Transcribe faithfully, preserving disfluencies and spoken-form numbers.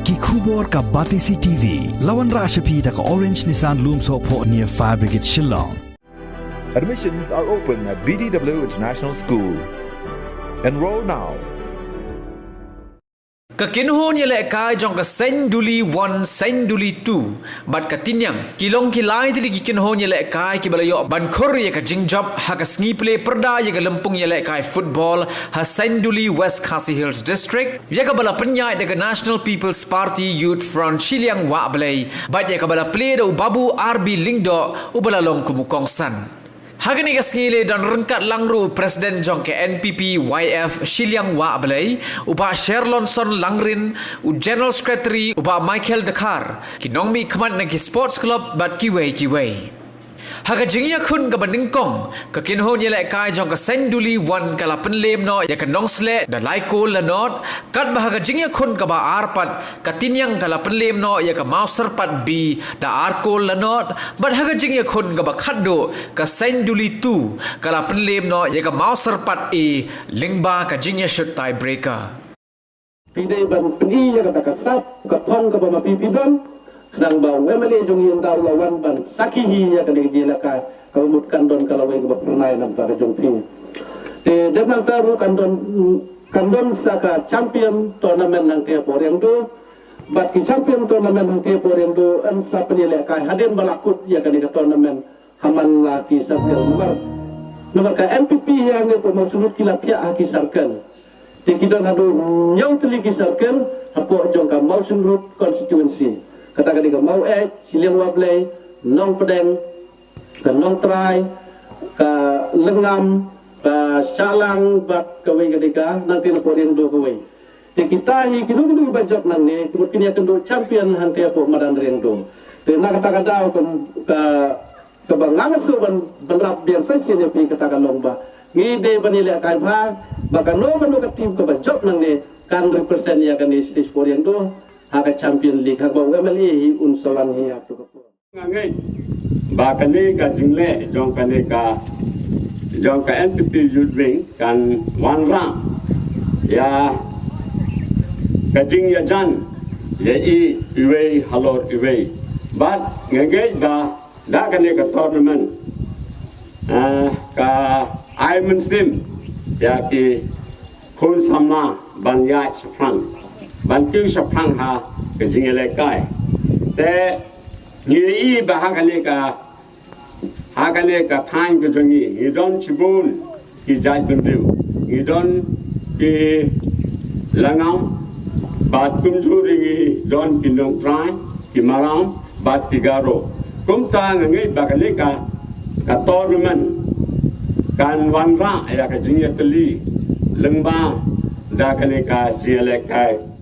Ki khubor ka Batesi T V. La wanrah sha phi da ka Orange Nissan Lumsohphoh near Fire Brigade Shillong. Admissions are open at B D W International School. Enroll now. Ka kynhun ïalehkai jong ka Seng Duli one, Seng Duli two bad ka Tiniang ki long ki lai tylli ki kynhun ïalehkai kiba la ïoh ban khur ïa ka jingjop ha ka sngi plie pyrda ïa ka lympung ïalehkai football ha Seng Duli, West Khasi Hills District, ïa kaba la pynïaid da ka National People's Party Youth Front Shilliang Wahblei bad ïa kaba la plie da u Babu R B Lyngdoh uba la long kum u kongsan. Ha kane ka sngi la don ryngkat lang ruh u President jong ka N P P Y F Shilliang Wahblei, u Bah Sherlonson Langrin, u General Secretary u Bah Michael Dkhar, ki nongmihkhmat na ki Sports Club bad kiwei kiwei. Ha ka jingïakhun kaba nyngkong, ka kynhun ïalehkai jong ka Seng Duli one ka la pynlem noh ïa ka Nongsleh da lai kol la nod, katba ha ka jingïakhun kaba ar pat, ka Tiniang ka la pynlem noh ïa ka Mawsyrpat B da ar kol la nod, bad ha ka jingïakhun kaba khatduh, ka Seng Duli two ka la pynlem noh ïa ka Mawsyrpat A lyngba ka jingïashut tiebreaker. Phi dei ban pyni ïa kata ka sap ka thong kaba ma phi phi don, khnang ba u M L A jong ngi ynda u la wan ban sakhi hi ïa kane ka jingïalehkai, kaba mut kan don ka lawei kaba phyrnai na bynta ka jong phi. Te dep nangta ruh kan don, kan don sa ka champion tournament hangtei hapoh Riangdo, bad ki champion tournament hangtei hapoh Riangdo yn sa pynïalehkai hadien ba la kut ïa kane ka tournament ha man la ki circle. Namar, namar ka N P P hangne hapoh Mawshynrut ki la phiah ha ki circle. Te ki don haduh hynñiew tylli ki circle hapoh jong ka Mawshynrut constituency. Kata ka dei ka Maweit, Shilliang Wahblei, Nongpdeng, ka Nongtrai, ka Lyngngam, ka Shahlang bad kawei ka dei ka Nangtei Napoh Riangdo kawei. Te kita hi kino kino kiba jop nangne, ki mut kin ïakynduh champion hangtei hapoh madan Riangdo. Te na kata ka daw ka, ka, kaba nga nga sngewbha ban, ban rap biang sa shisien ïa phi kata ka long ba ngi dei ban ïalehkai bha ba kano kano ka team kaba jop nangne kan represent ïa kane sha state hapoh Riangdo ha ka Champion League, haba u M L A hi un sa wan hi ha kato ka por. Nga ngeit ba kane ka jingleh jong kane ka, jong ka N P P Youth Wing kan wanrah ïa ka jingïajan ïa i, iwei halor iwei. Bad nga ngeit ba da kane ka tournament, ah, ka ai mynsiem ïa ki khun samla ban ïaid shaphrang, ban kiew shaphrang ha ka jingïalehkai. Te ngi i ba ha kane ka, ha kane ka thaiñ ka jong ngi, ngi don shibun ki jait bynriew, ngi don ki Lyngngam, bad kumjuh ruh ngi don ki Nongtrai, ki Maram bad ki Garo. Kumta nga ngeit ba kane ka, ka tournament kan wanrah ïa ka jingïatylli lyngba da kane ka jingïalehkai